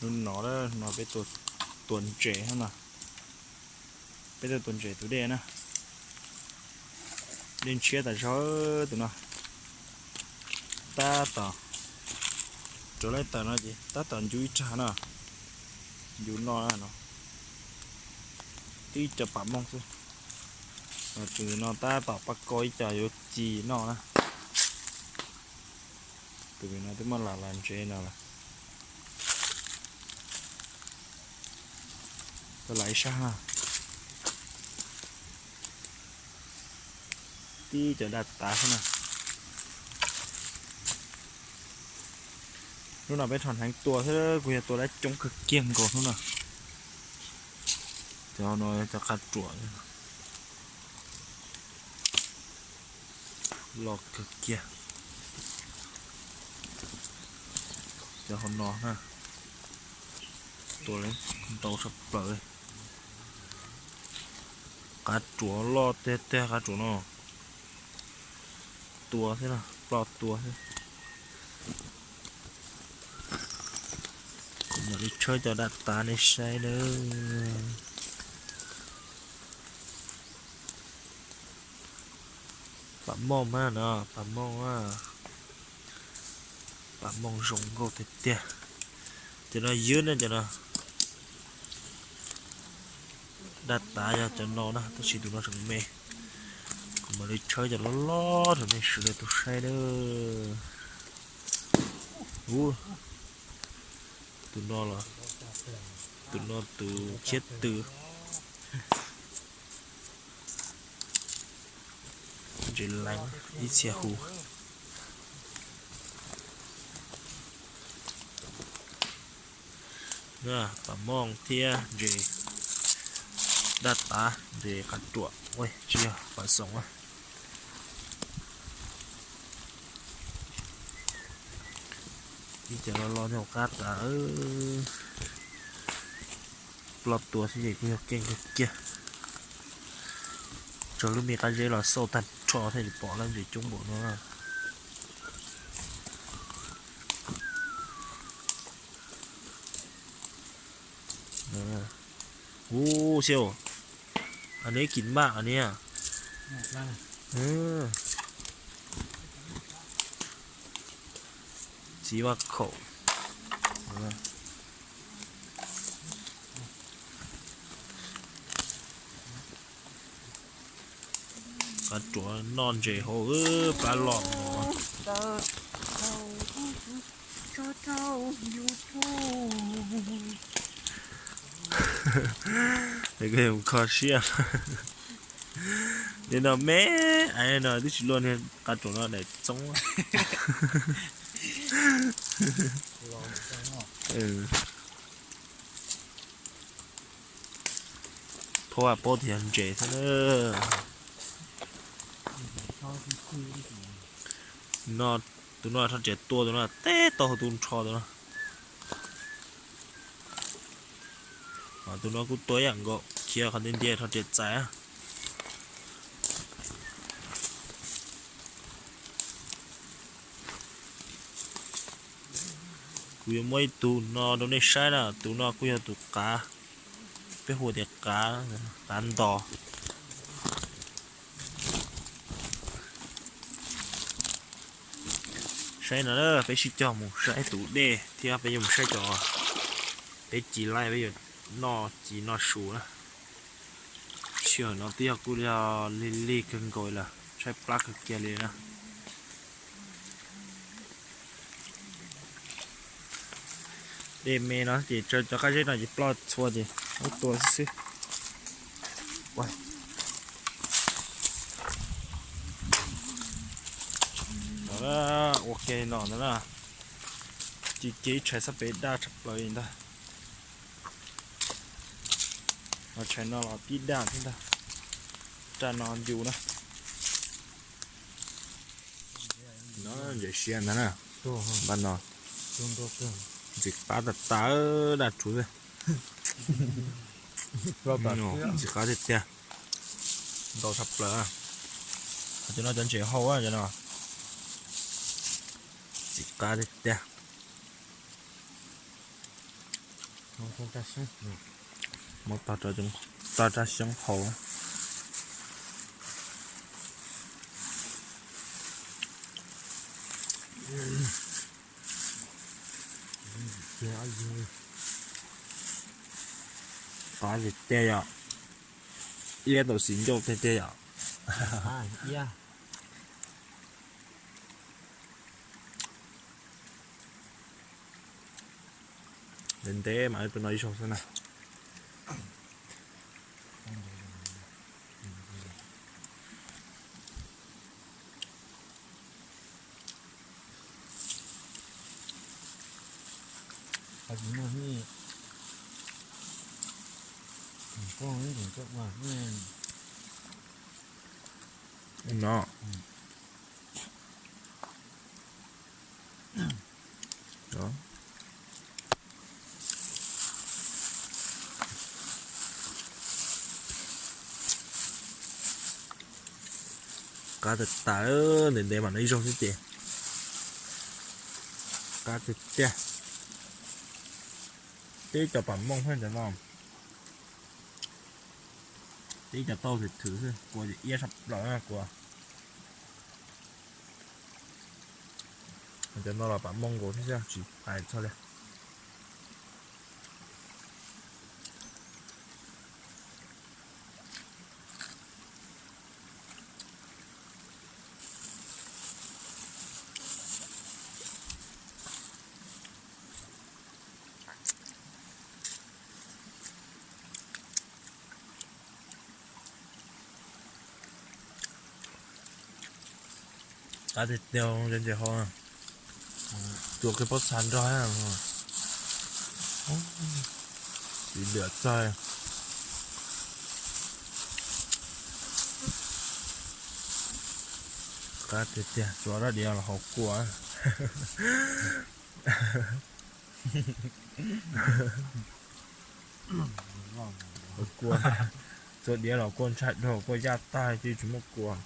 Hnub no, no peb tua ntses no, peb tuaj tua ntses tus dej na. Dej ntshiab tas zog tus no. Tab tom, rau lawv tawm no ces tab tom ncu ib rag no, ncu noj no, twb ib co pam mooj xwb. Tus no tab tom pab ko ib co yuav ci noj na. Tus no twb muab lam lam ntsev no lawm. Lam ib sab na. Tib cov daj tav xwb na. Hnub no peb rho hneev tua xwb, kuj yog tua dab coob kawg kiag nkaus hnub no. Cov no cov qab ruam loj kawg kiag. Cov hauv no na, tua ntau tshaj plaws. Qab ruam loj tiag tiag qab ruam no. Tua xwb, ploj tua xwb. Kuv mam li tshawb cov daj tav nej saib nawb. Pam mooj na no, pam mooj, pam mooj zoo nkauj tiag tiag. Cov no ywb ne cov no. Daj tav yog cov no na, tab sis tus no tseem me. Kuv mam li tshawb cov loj loj rau nej sawv daws tau saib nawb. Ub, tus no los, tus no tus chiab tw. Ntses lees ib txhia hu. Pam mooj thiab ntses daj tav, ntses qab ruam, tsis yog pam xoom. Ib cov loj loj nyob qab tas, ploj tua xwb ces kuj yog keej kawg kiag. Tso lub me qab zeb los xauj tag nrho thiaj li pom lawm ntses coob npaum no. Ub, xyov, anv kis maj anv. Txiv vaj khaum. Qab ruam noj ntses hauv plab loj. Kho siab. Li no me, no twb tsis luaj, qab ruam no daim txoob. Phob vaj paub tias yog ntses xwb na. No, tus no rho riam tua tus no teb tau hauv tus nrho tus no. Tus no kuj tua ib yam nkaus, khiav qhov ntiag ntiag rho riam txais. Kuv yuav muab ib tug no rau nej saib na, tus no kuj yog tus qav, peb hu tias qav, qav ntos. Saib no, peb sib cog mus saib tus dej thiab peb yuav mus saib cov peb ci laij peb yuav noj ci noj su na. Sij hawm no twb yog kuj yog lig lig kawg nkaus lawm, tshaib plab kawg kiag li na. Dej me no ces cov qab zeb no ces ploj txhua ces muab tua xwb xwb. Ua ke no ntag na, ci kiag ib tshais xab pem daj tshaj plaws li ntag. Ho tshais no los tib daj thiab ntag, raj no ncu na. Ntses siab ntag na, npaj no. Ntxim qab tas tas, daj rhuv xwb. Ntxim qab tiag tiag, ntau tshaj plaws. Cov no cov ntses hau cov no, ntxim qab tiag tiag. Muab tog rau xyoob hau. Qab tiag tiag yom. Iab tau xis ncauj tiag tiag yom. Ntev ntev mas tus no ib zaug xwb na. No. Qab tas tas, ntev ntev mas no ib zaug xwb ces. Qab tiag tiag. Tib co pam mooj xwb cov no. Tib co tauj thwm thwm xwb, kua ces iab tshaj plaws na kua. Cov no los pam mooj nkaus thiab tsis hais txog li. Qab tiag tiag, ntses ntses hau. Tsuas kiag pob txha nrog. Tsis liam txog. Qab tiag tiag, tsuas dab diav los haus kua. Kua, tsuas diav los kua ntshai dhau, kua yaj tag ces tsis muaj kua.